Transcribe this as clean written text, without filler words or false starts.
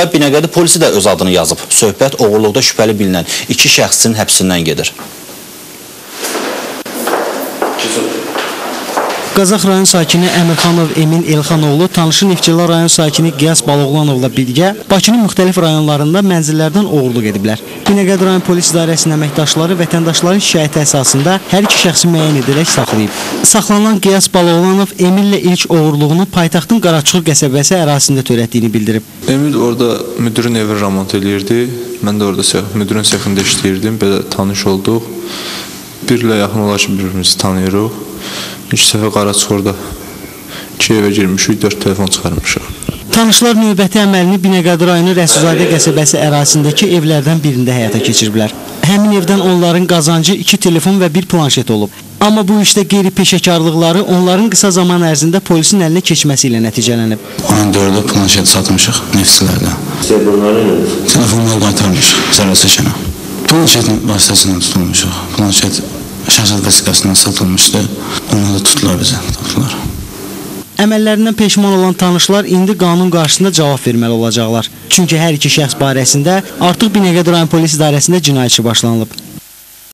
Bura Binəqədi polisi də öz adını yazıb. Söhbət oğurluqda şübhəli bilinən iki şəxsin həbsindən gedir. Qazax rayon sakini Əmirxanov Emin Elxanoğlu tanışı Neftçala rayon sakini Qiyas Baloğlanovla birgə Bakının müxtəlif rayonlarında mənzillərdən oğurluq ediblər. Binəqədi rayon polis idarəsinin əməkdaşları vətəndaşların şikayəti əsasında hər iki şəxsi müəyyən edərək saxlayıb. Saxlanılan Qiyas Baloğlanov Eminlə ilk oğurluğunu paytaxtın Qaraçuxur qəsəbəsi ərazisində törətdiyini bildirib. Emil orada müdirin evi remont eləyirdi. Mən də orada müdirin sexində işləyirdim. Belə tanış olduq. Bir ilə yaxın olar ki, bir-birimizi tanıyırıq. İlk səfər Qaraçuxurda 2 evə girmişik, 4 telefon çıxarmışıq. Tanışlar növbəti əməlini Binəqədi rayonu Rəsulzadə qəsəbəsi ərazisindəki evlərdən birində həyata keçiriblər. Həmin evdən onların qazancı 2 telefon və 1 planşet olub. Amma bu işdə qeyri-peşəkarlıqları onların qısa zaman ərzində polisin əlinə keçməsi ilə nəticələnib. 14-ə planşet satmışıq neftçilərdə. Telefonları qaytarmışıq zərər çəkənə. Planşetin vasitəsilə tutulmuşuq. Planşet şəxsiyyət vəsiqəsindən satılmışdı. Onları da tutdular bizi, tapdılar. Əməllərindən peşman olan tanışlar indi qanun qarşısında cavab verməli olacaqlar. Çünki hər iki şəxs barəsində artıq Binəqədi rayon polis idarəsində cinayət işi başlanılıb.